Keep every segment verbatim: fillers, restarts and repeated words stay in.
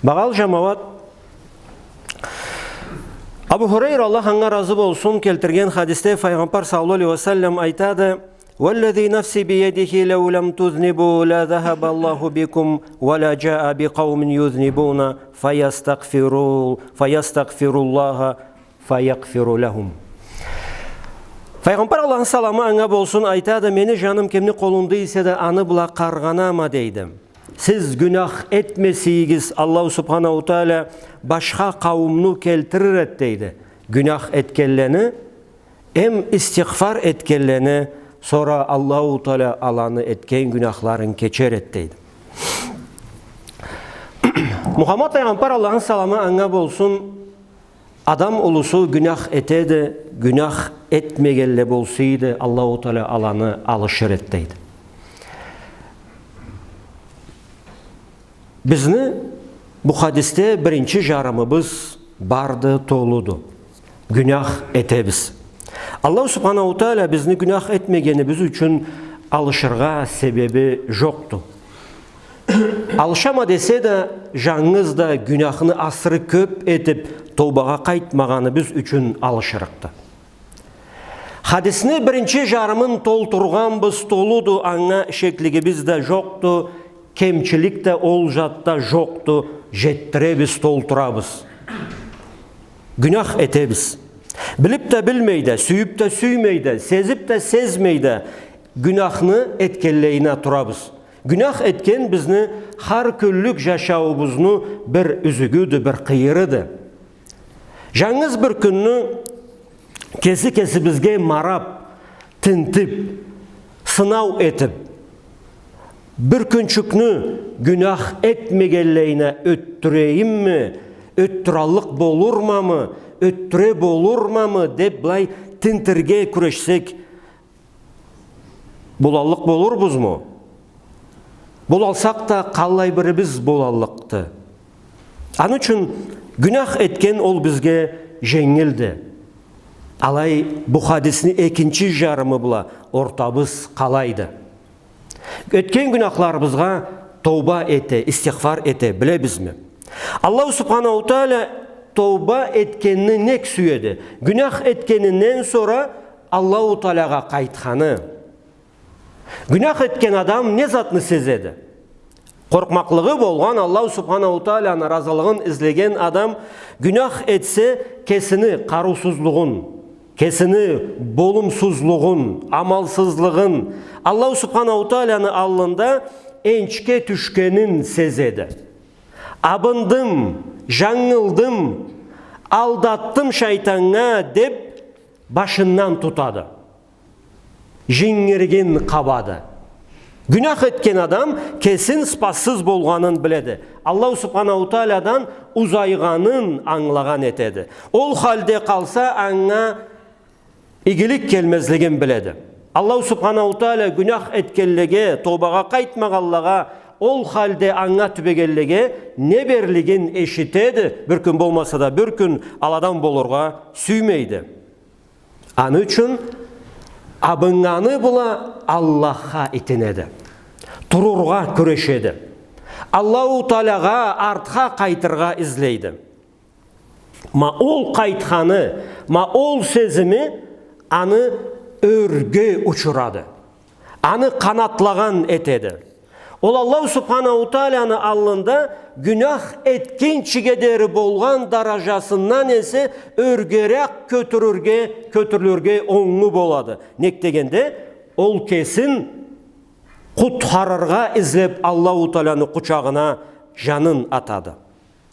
Багъалы жамауат, Абу Хурайра, Аллах анга разы болсун, келтирген хадисде Файгъамбар саллаллаху алейхи ва саллам айтады: «والذي نفسي بيده لو لم تذنبوا لذهب الله بكم ولا جاء بقوم يذنبون فيستغفروا، فيستغفر الله فيغفر لهم». Файгъамбар, Аллахны саламы анга болсун, айтады: «Мени жаным кимни къолунда эсе да, аны бла къаргъанама», — дейди. Сиз гюнях этмесейигиз, Аллаху Субханаху Тааля башха къауумну келтирир эди, дейди. Гюнях этгенлени, эм истигъфар этгенлени, сора Аллаху Тааля аланы этген гюняхларын кечер эди, дейди. Мухаммад Файгъамбар, Аллахны саламы анга болсун, адам улусу гюнях этеди, гюнях этмегенле болсайды, Аллаху Тааля аланы алышыр эди, дейди. Бизни бу хадисде биринчи жарымыбыз барды, толуду. Гюнях этебиз. Аллаху Субханаху Тааля бизни гюнях этмегенибиз ючюн алышыргъа себеби жокъду. Алышама десе да, жангыз да гюняхны асыры кёп этип, тоубагъа къайтмагъаныбыз ючюн алышырыкъды. Хадисни биринчи жарымын толтургъанбыз, толуду, анга шеклигибиз да жокъду, кемчилик да ол затда жокъду, жетдиребиз, толтурабыз. Гюнях этебиз. Билип да билмей да, сюйюп да сюймей да, сезип да сезмей да, гюняхны этгенлейине турабыз. Гюнях этген бизни хар кюнлюк жашауубузну бир юзюгюдю, бир къыйырыды. Жангыз бир кюнню кеси кесибизге марап, тинтип, сынау этип, бир кюнчюкню гюнях этмегенлейине ётдюрейимми, ётдюраллыкъ болурмамы, ётдюре болурмамы деп, былай тинтирге кюрешсек, болаллыкъ болурбузму? Болалсакъ да, къаллай бирибиз болаллыкъды. Аны ючюн гюнях этген ол бизге женгилди. Алай бу хадисни экинчи жарымы бла ортабыз къалайды. Этген гюняхларыбызгъа тоуба эте, истигъфар эте билебизми? Аллаху Субханаху Тааля тоуба этгенни нек сюеди? Гюнях этгенинден сора Аллаху Таалягъа къайтханы. Гюнях этген адам не затны сезеди? Къоркъмакълыгъы болгъан, Аллаху Субханаху Тааляны разылыгъын излеген адам гюнях этсе, кесини къарыусузлугъун, кесини болумсузлугъун, амалсызлыгъын, Аллаху Субханаху Тааляны аллында энчикге тюшгенин сезеди. Абындым, жангылдым, алдатдым шайтаннга деп, башындан тутады. Жингиригин къабады. Гюнях этген адам кесин спассыз болгъанын биледи. Аллаху Субханаху Таалядан узайгъанын англагъан этеди. Ол халде къалса, анга игилик келмезлигин биледи. Аллаху Субханаху Тааля гюнях этгенлеге, тоубагъа къайтмагъанлагъа, ол халде анга тюбегенлеге не берлигин эшитеди. Бир кюн болмаса да, бир кюн аладан болургъа сюймейди. Аны ючюн абыннганы бла Аллахха итинеди. Турургъа кюрешеди. Аллаху Таалягъа артха къайтыргъа излейди. Ма ол къайтханы, ма ол сезими аны ёрге учурады. Аны къанатлагъан этеди. Ол Аллаху Субханаху Тааляны аллында гюнях этгинчиге дери болгъан даражасындан эсе ёргерек кётюрюрге, кётюрюлюрге онгу болады. Нек дегенде, ол кесин къутхарыргъа излеп, Аллаху Тааляны къучагъына жанын атады.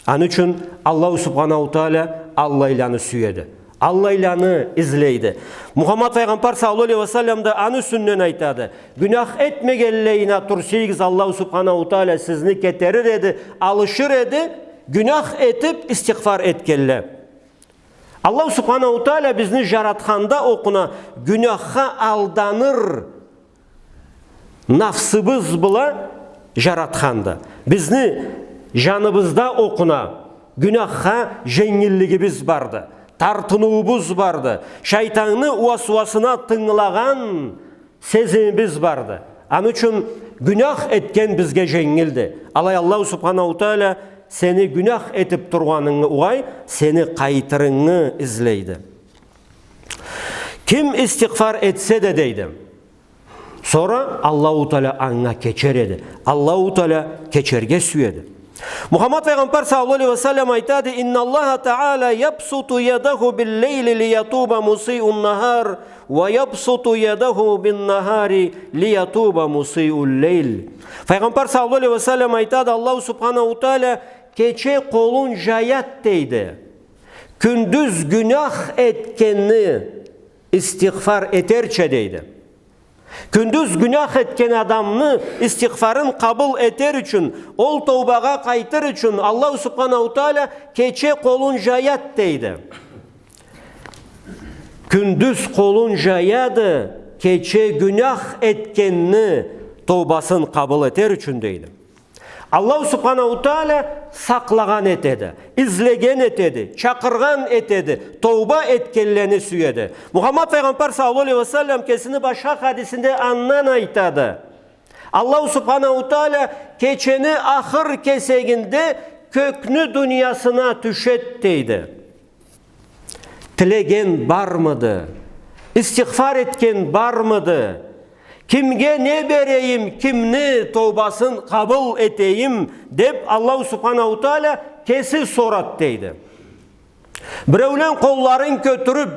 Аны ючюн Аллаху Субханаху Тааля аллайланы сюеди. Аллайланы излейди. Мухаммад Файгъамбар саллаллаху алейхи ва саллам да аны юсюнден айтады: «Гюнях этмегенлейине турсагъыз, Аллаху Субханаху Тааля сизни кетерир эди, алышыр эди, гюнях этип, истигъфар этгенле». Аллаху Субханаху Тааля бизни жаратханда окъуна гюняхха алданыр нафсыбыз бла жаратханды. Бизни жаныбызда окъуна гюняхха женгиллигибиз барды, тартыныуубуз барды, шайтанны уасуасына тынгылагъан сезимибиз барды. Аны ючюн гюнях этген бизге женгилди. Алай Аллаху Субханаху Тааля сени гюнях этип тургъанынгы угъай, сени къайтырынгы излейди. Ким истигъфар этсе да, дейди, сора Аллаху Тааля анга кечер эди. Аллаху Тааля кечерге сюеди. Мухаммад файгъамбар саллаллаху алейхи ва саллам айтады: «Инналлаха Тааля ябсуту ядаху биллейли лиятуба мусиун нахар, ва ябсуту ядаху биннахари лиятуба мусиул лейл». Файгъамбар саллаллаху алейхи ва саллам айтады: Аллаху Субханаху Тааля кече къолун жаяд, дейди. Кюндюз гюнях этгенни истигъфар этерча, дейди. Кюндюз гюнях этген адамны истигъфарын къабыл этер ючюн, ол тоубагъа къайтыр ючюн Аллаху Субханаху Тааля кече къолун жаяд, дейди. Кюндюз къолун жаяды, кече гюнях этгенни тоубасын къабыл этер ючюн, дейди. Аллаху Субханаху Тааля сакълагъан этеди, излеген этеди, чакъыргъан этеди, тоуба этгенлени сюеди. Мухаммад файгъамбар саллаллаху алейхи ва саллам кесини башха хадисинде андан айтады: Аллаху Субханаху Тааля кечени ахыр кесегинде кёкню дуниясына тюшед, дейди. Тилеген бармыды? Истигъфар этген бармыды? Кимге не берейим, кимни тоубасын къабыл этейим, деп Аллаху Субханаху Тааля кеси сорад, дейди. Биреулен къолларын кётюрюп,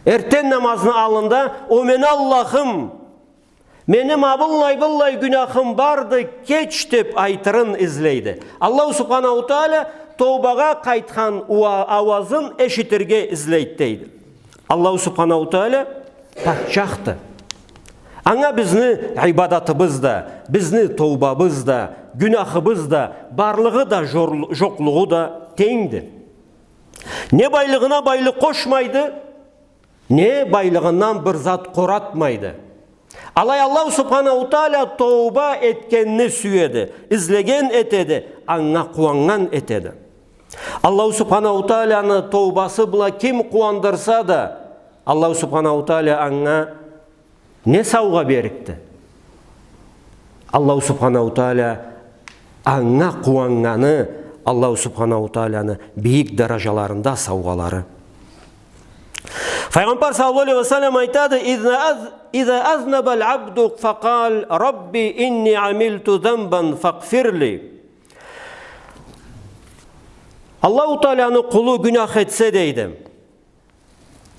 эртден намазны аллында: «О мени Аллахым, мени ма быллай-быллай гюняхым барды, кеч», — деп айтырын излейди. Аллаху Субханаху Тааля тоубагъа къайтхан уа-, ауазын эшитирге излейди, дейди. Аллаху Субханаху Тааля патчахды. Анга бизни ибадатыбыз да, бизни тоубабыз да, гюняхыбыз да, барлыгъы да, жор-, жокълугъу да тенгди. Не байлыгъына байлыкъ къошмайды, не байлыгъындан бир зат къоратмайды. Алай Аллаху Субханаху Тааля тоуба этгенни сюеди, излеген этеди, анга къууаннган этеди. Аллаху Субханаху Тааляны тоубасы бла ким къууандырса да, Аллаху Субханаху Тааля анга не саугъа берикди? Аллаху Субханаху Тааля анга къууаннганы Аллаху Субханаху Тааляны бийик даражаларында саугъалары. Файгъамбар саллаллаху алейхи ва саллам айтады: «Иза аз-, иза азнабал абду факъал: Рабби, инни амилту занбан фагъфирли». Аллаху Тааляны къулу гюнях этсе, дейди,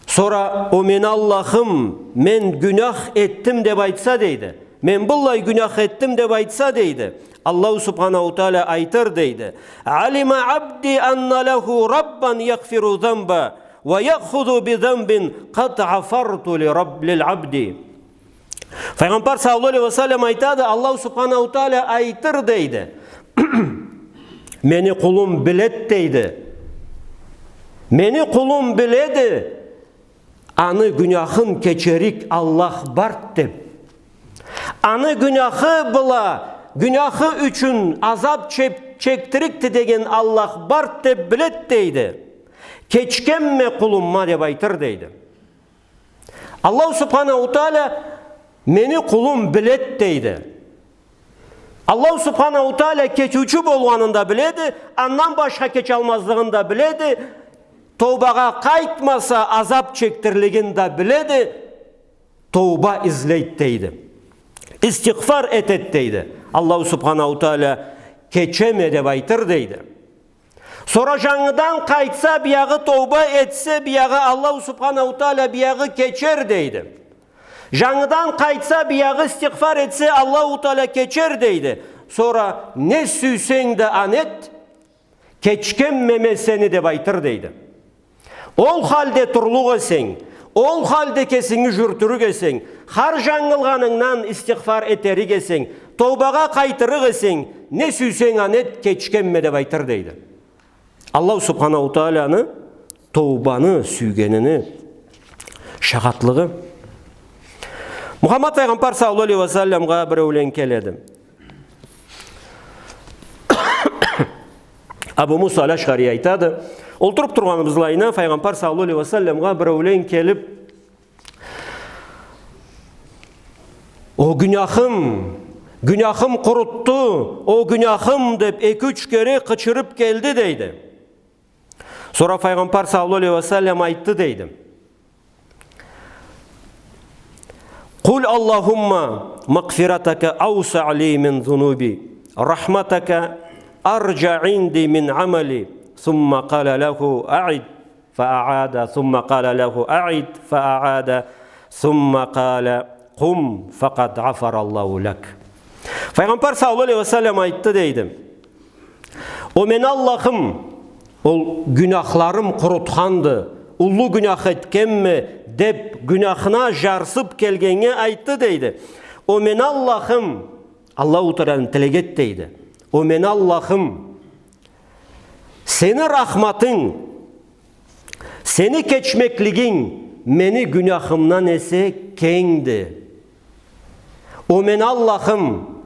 сора: «О мени Аллахым, мен гюнях этдим», — деп айтса, дейди. «Мен быллай гюнях этдим», — деп айтса, дейди. Аллаху Субханаху Тааля айтыр, дейди: «Алима абди анна лаху раббан ягъфиру занба, ва яхузу би занбин къад гъафарту ли раб-, лил абди». Файгъамбар саллаллаху алейхи ва саллам айтады, Аллаху Субханаху Тааля айтыр, дейди. Мени къулум билед, дейди. Мени къулум биледи, аны гюняхын кечерик Аллах барды деп. Аны гюняхы бла, гюняхы ючюн азаб чек-, чекдирикди деген Аллах барды деп билед, дейди. Кечгенме къулумма деп айтыр, дейди. Аллаху Субханаху Тааля мени къулум билед, дейди. Аллаху Субханаху Тааля кечиучю болгъанын да биледи, андан башха кечалмазлыгъын да биледи, тоубагъа къайтмаса, азаб чекдирлигин да биледи, тоуба излейд, дейди. Истигъфар этед, дейди. Аллаху Субханаху Тааля кечеме деп айтыр, дейди. Сора жангыдан къайтса, биягъы тоуба этсе, биягъы Аллаху Субханаху Тааля биягъы кечер, дейди. Жангыдан къайтса, биягъы истигъфар этсе, Аллаху Тааля кечер, дейди. Сора не сюйсенг да аны эт, кечгенме мен сени деп айтыр, дейди. Ол халде турлукъ эсенг, ол халде кесинги жюрютюрюк эсенг, хар жангылгъанынгдан истигъфар этерик эсенг, тоубагъа къайтырыкъ эсенг, не сюйсенг аны эт, кечгенме деп айтыр, дейди. Аллаху Субханаху Тааляны тоубаны сюйгенини шагъатлыгъы. Мухаммад файгъамбар саллаллаху алейхи ва салламгъа биреулен келеди. Абу Муса аль-Ашъари айтады, олтуруп тургъаныбыз былайына, файгъамбар саллаллаху алейхи ва салламгъа биреулен келип, «О гюняхым, Гюняхым къурутду, о гюняхым, деб, эки-юч кере къычырыб келди, дейди. Сора Файгъамбар саллаллаху алейхи ва саллам айтды, дейди: قل اللهم مغفرتك أوسع لي من ذنوبي، رحمتك أرجى عندي من عملي. ثم قال له: أعد فأعاد، ثم قال له: أعد فأعاد، ثم قال: قم فقد غفر الله لك. Файгъамбар саллаллаху алейхи ва саллам айтды, дейди: «О мени Аллахым, ол гюняхларым къурутханды, уллу гюнях этгенме», — деб, гюняхына жарсыб келгеннге айтды, дейди: «О мени Аллахым», Аллаху Тааланы тилегед, дейди: «О мени Аллахым, сени рахматынг, сени кечмеклигинг мени гюняхымдан эсе кенгди. О мени Аллахым,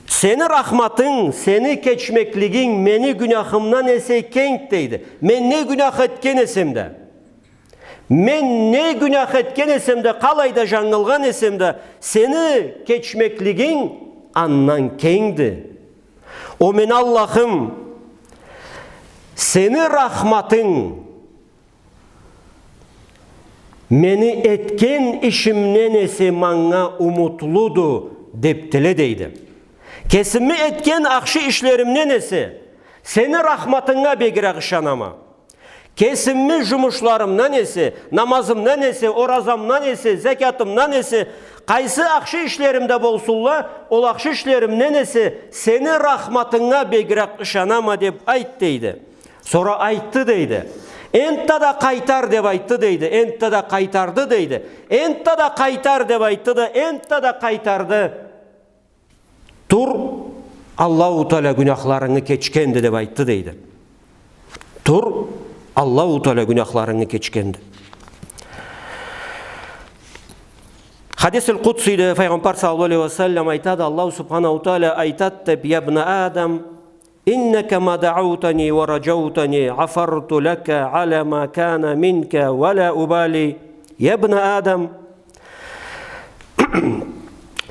сени рахматынг, сени кечмеклигинг мени гюняхымдан эсе кенгди», — дейди. Мен не гюнях этген эсем да, мен не гюнях этген эсем да, къалай да жангылгъан эсем да, сени кечмеклигинг андан кенгди. О мени Аллахым, сени рахматынг мени этген ишимден эсе манга умутлуду, деб тиле, дейди. Кесими этген ахшы ишлеримден эсе, сени рахматынга бегирек ышанама. Кесими жумушларымдан эсе, намазымдан эсе, оразамдан эсе, зекятымдан эсе, къайсы ахшы ишлерим да болсунла, ол ахшы ишлеримден эсе, сени рахматынга бегирек ышанама, деб айт, дейди. Сора айтды, дейди. Энтта да къайтар, деб айтды, дейди. Энтта да къайтарды, дейди. Энтта да къайтар, деб айтды да, энтта да къайтарды. Тур, Аллаху Таала гюняхларынгы кечгенди, деб айтды, дейди. Тур, Аллаху Таала гюняхларынгы кечгенди. Хадисил къудсийде Файгъамбар саллаллаху алейхи ва саллам айтады, Аллаху Субханаху Таала айтады деб: «يا ابن آدم، إنك ما دعوتني ورجوتني غفرت لك على ما كان منك ولا أبالي. يا ابن آدم،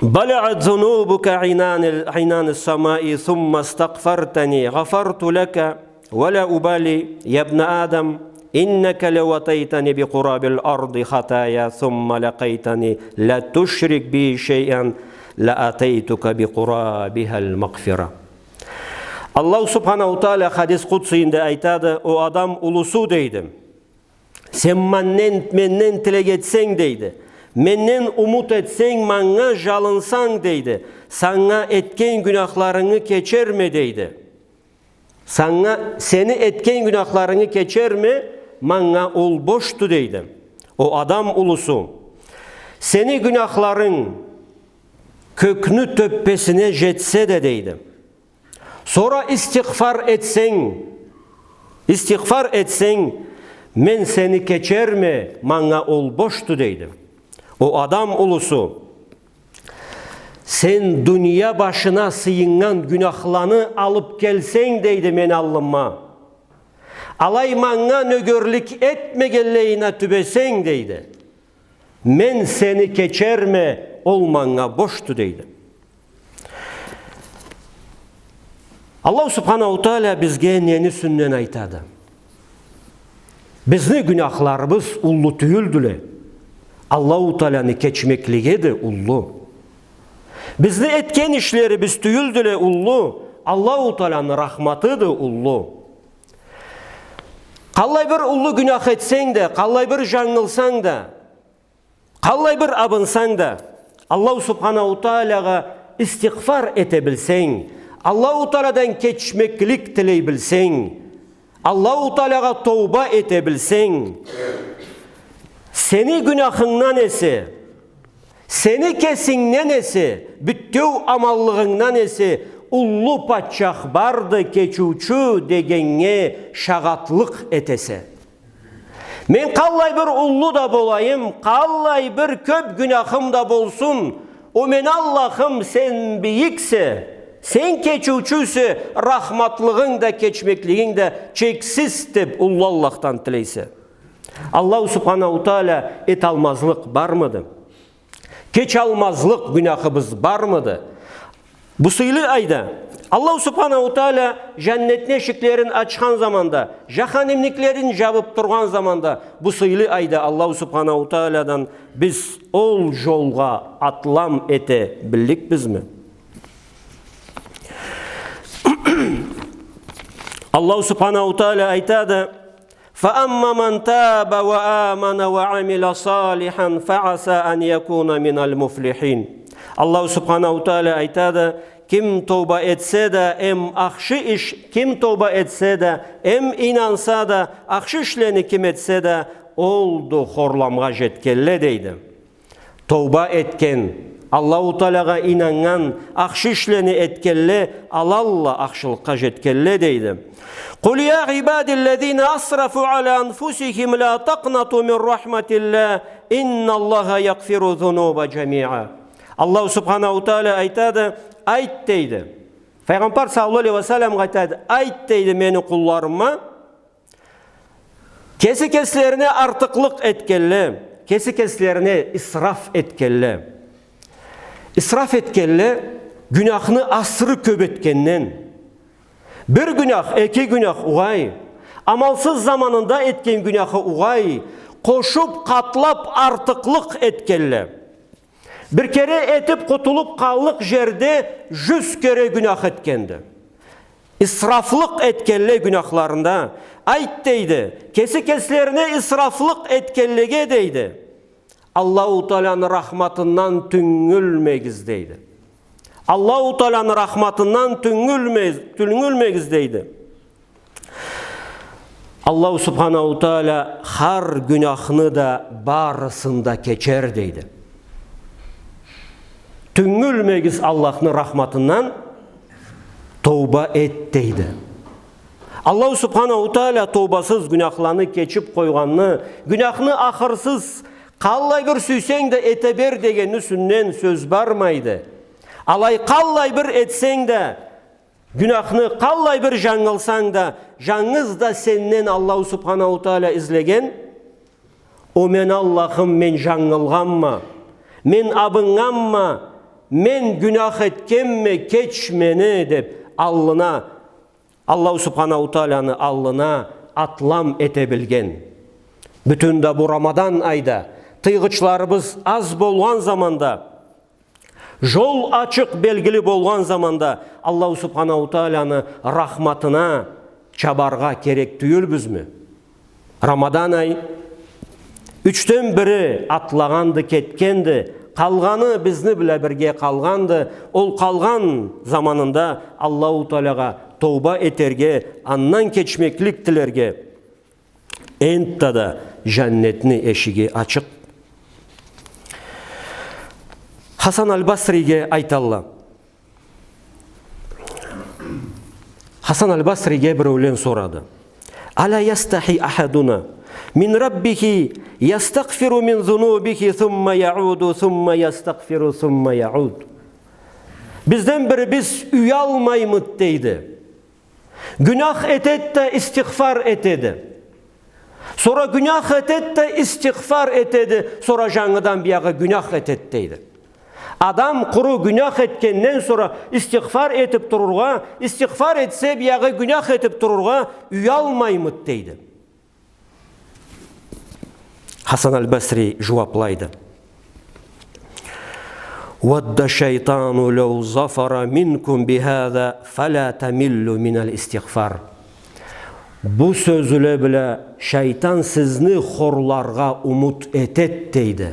بلغت ذنوبك عنان، عنان السماء ثم استغفرتني غفرت لك ولا أبالي. يا ابن آدم، إنك لو أتيتني بقراب الأرض خطايا ثم لقيتني لا تشرك بي شيئا لأتيتك بقرابها مغفرة». Аллаху Субханаху Таала хадис къудсийинде айтады: «О адам улусу, — дейди, — сен менден, менден тилек этсенг, — дейди, — менден умут этсенг, манга жалынсанг, — дейди, — санга этген гюняхларынгы кечерме, — дейди. — Санга, сени этген гюняхларынгы кечерме, манга ол бошду, — дейди. — О адам улусу, сени гюняхларынг кёкню тёппесине жетсе да, — дейди, — сора истигъфар этсенг, истигъфар этсенг, мен сени кечерме, манга ол бошду, — дейди. — О адам улусу, сен дуния башына сыйыннган гюняхланы алыб келсенг, — дейди, — мени аллыма, алай манга нёгерлик этмегенлейине тюбесенг, — дейди, — мен сени кечерме, ол манга бошду», — дейди. Аллаху Субханаху Таала бизге нени юсюнден айтады? Бизни гюняхларыбыз уллу тюйюлдюле. Аллаху Тааланы кечмеклигиди уллу. Бизни этген ишлерибиз тюйюлдюле уллу. Аллаху Тааланы рахматыды уллу. Къаллай бир уллу гюнях этсенг да, къаллай бир жангылсанг да, къаллай бир абынсанг да, Аллаху Субханаху Таалагъа истигъфар эте билсенг, Аллаху Тааладан кечмеклик тилей билсенг, Аллаху Таалагъа тоуба эте билсенг, сени гюняхынгдан эсе, сени кесингден эсе, бютеу аманлыгъынгдан эсе уллу патчах барды, кечиучю дегеннге шагъатлыкъ этесе. Мен къаллай бир уллу да болайым, къаллай бир кёп гюняхым да болсун, о мени Аллахым, сен бийиксе, сен кечиучюсе, рахматлыгъынг да, кечмеклигинг да чексиз, деб уллу Аллахдан тилейсе. Аллаху Субханаху Таала эталмазлыкъ бармыды? Кечалмазлыкъ гюняхыбыз бармыды? Бу сыйлы айда Аллаху Субханаху Тааля жаннетни эшиклерин ачхан заманда, жаханимниклерин жабып тургъан заманда, бу сыйлы айда Аллаху Субханаху Таалядан биз ол жолгъа атлам эте билликбизми? Аллаху Субханаху Тааля айтады: فأما من تاب وآمن وعمل صالحا فعسى أن يكون من المفلحين. Аллаху Субханаху Тааля айтады: ким тоба этсе да, эм ахшы иш, ким тоба этсе да, эм ийнанса да, ахшы ишлени ким этсе да, олду хорламгъа жетгенле, дейди. Тоба этген, Аллаху Таалагъа ийнаннган, ахшы ишлени этгенле алалла ахшылыкъгъа жетгенле, дейди. قل يا عبادي الذين أسرفوا على أنفسهم لا تقنطوا من رحمة الله إن الله يغفر الذنوب جميعا. Аллаху Субханаху Тааля айтады: айт, дейди. Файгъамбар саллаллаху алейхи ва салламгъа айтады: айт, дейди, мени къулларыма, кеси кеслерине артыкълыкъ этгенле, кеси кеслерине исраф этгенле. Исраф этгенле, гюняхны асыры кёп этгенден. Бир гюнях, эки гюнях угъай, амалсыз заманында этген гюняхы угъай, къошуп, къатлап, артыкълыкъ этгенле. Бир кере этип къутулуп къаллыкъ жерде жюз кере гюнях этгенди. Исрафлыкъ этгенле гюняхларында. Айт, дейди, кеси кеслерине исрафлыкъ этгенлеге, дейди, Аллаху Тааляны рахматындан тюнгюлмегиз, дейди. Аллаху Тааляны рахматындан тюнгюлме-, тюнгюлмегиз, дейди. Аллаху Субханаху Тааля хар гюняхны да, барысын да кечер, дейди. Тюнгюлмегиз Аллахны рахматындан, тоба эт, дейди. Аллаху Субханаху Тааля тобасыз гюняхланы кечип къойгъанны, гюняхны ахырсыз, къаллай бир сюйсенг да эте бер дегенни юсюнден сёз бармайды. Алай къаллай бир этсенг да, гюняхны къаллай бир жангылсанг да, жангыз да сенден Аллаху Субханаху Тааля излеген: о мени Аллахым, мен жангылгъанма, мен абыннганма, мен гюнях этгенме, кеч мени, деп, аллына, Аллаху Субханаху Тааляны аллына атлам эте билген. Бютюн да бу Рамадан айда, тыйгъычларыбыз аз болгъан заманда, жол ачыкъ, белгили болгъан заманда Аллаху Субханаху Тааляны рахматына чабаргъа керек тюйюлбюзмю? Рамадан ай ючден бири атлагъанды, кетгенди, къалгъаны бизни бла бирге къалгъанды. Ол къалгъан заманында Аллаху Таалагъа тоба этерге, андан кечмеклик тилерге. Энтта да жаннетни эшиги ачыкъ. Хасан аль-Басриге айталла. Хасан аль-Басриге биреулен сорады: «Аля ястахи ахадуна мин раббихи, ястагъфиру мин зунубихи, сумма яуду, сумма ястагъфиру, сумма яуд». Бизден бирибиз уялмаймыды, дейди. Гюнях этеди да, истигъфар этеди. Сора гюнях этеди да, истигъфар этеди. Сора жангыдан биягъы гюнях этеди, дейди. Адам къуру гюнях этгенден сора истигъфар этип турургъа, истигъфар этсе, биягъы гюнях этип турургъа уялмаймыды, дейди. Хасан аль-Басри жууаплайды: «Вадда шайтану лау зафара минкум бихаза, фаля тамиллу миналь истигъфар». Бу сёзле бла шайтан сизни хорларгъа умут этеди, дейди.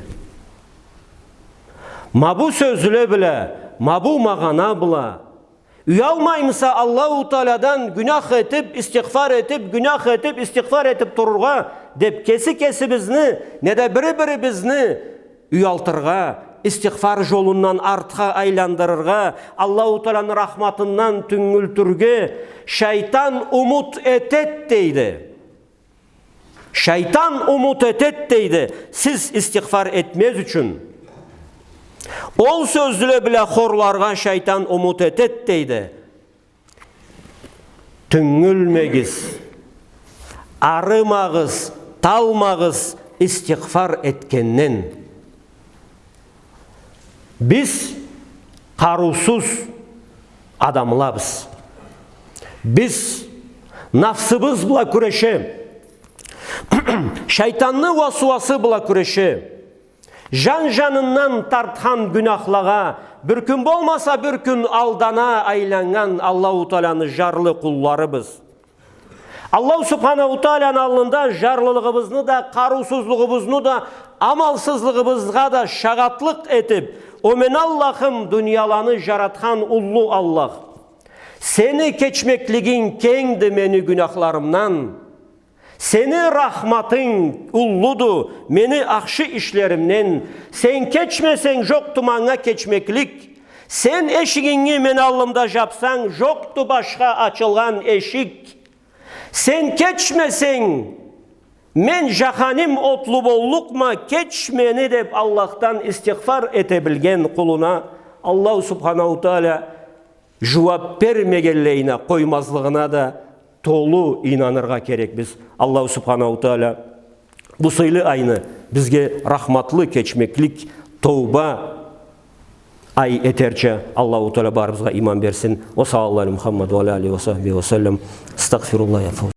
Ма бу сёзле бла, ма бу магъана бла уялмаймыса Аллаху Тааладан гюнях этип, истигъфар этип, гюнях этип, истигъфар этип турургъа деп, кеси-кесибизни, неда бири-бирибизни уялтыргъа, истигъфар жолундан артха айландырыргъа, Аллаху Тааланы рахматындан тюнгюлтюрге шайтан умут этеди, дейди. Шайтан умут этеди, дейди, сиз истигъфар этмез ючюн. Ол сёзле бла хорларгъа шайтан умут этеди, дейди. Тюнгюлмегиз, арымагъыз, талмагъыз истигъфар этгенден. Биз къарыусуз адамлабыз. Биз нафсыбыз бла кюреше, шайтанны уасуасы бла кюреше, жан-жанындан тартхан гюнахлагъа бир кюн болмаса бир кюн алдана айланнган Аллаху Тааланы жарлы къулларыбыз. Аллаху Субханаху Тааланы аллында жарлылыгъыбызны да, къарыусузлугъубузну да, амалсызлыгъыбызгъа да шагъатлыкъ этип: «О мени Аллахым, дунияланы жаратхан уллу Аллах. Сени кечмеклигинг кенгди мени гюнахларымдан. Сени рахматынг уллуду мени ахшы ишлеримден. Сен кечмесенг, жокъду манга кечмеклик. Сен эшигинги мени аллымда жапсанг, жокъду башха ачылгъан эшик. Сен кечмесенг, мен жаханим отлу боллукъма, кеч мени», — деп Аллахдан истигъфар эте билген къулуна Аллаху Субханаху Таала жууап бермегенлейине, къоймазлыгъына да толу ийнаныргъа керекбиз. Аллаху Субханаху Таала бу сыйлы айны бизге рахматлы, кечмеклик, тоуба ай этерча Аллаху Таала барыбызгъа иман берсин. Ва саллаллаху аля Мухаммад ва аля алихи ва сахбихи ва саллам. Астагъфируллах, я фауз.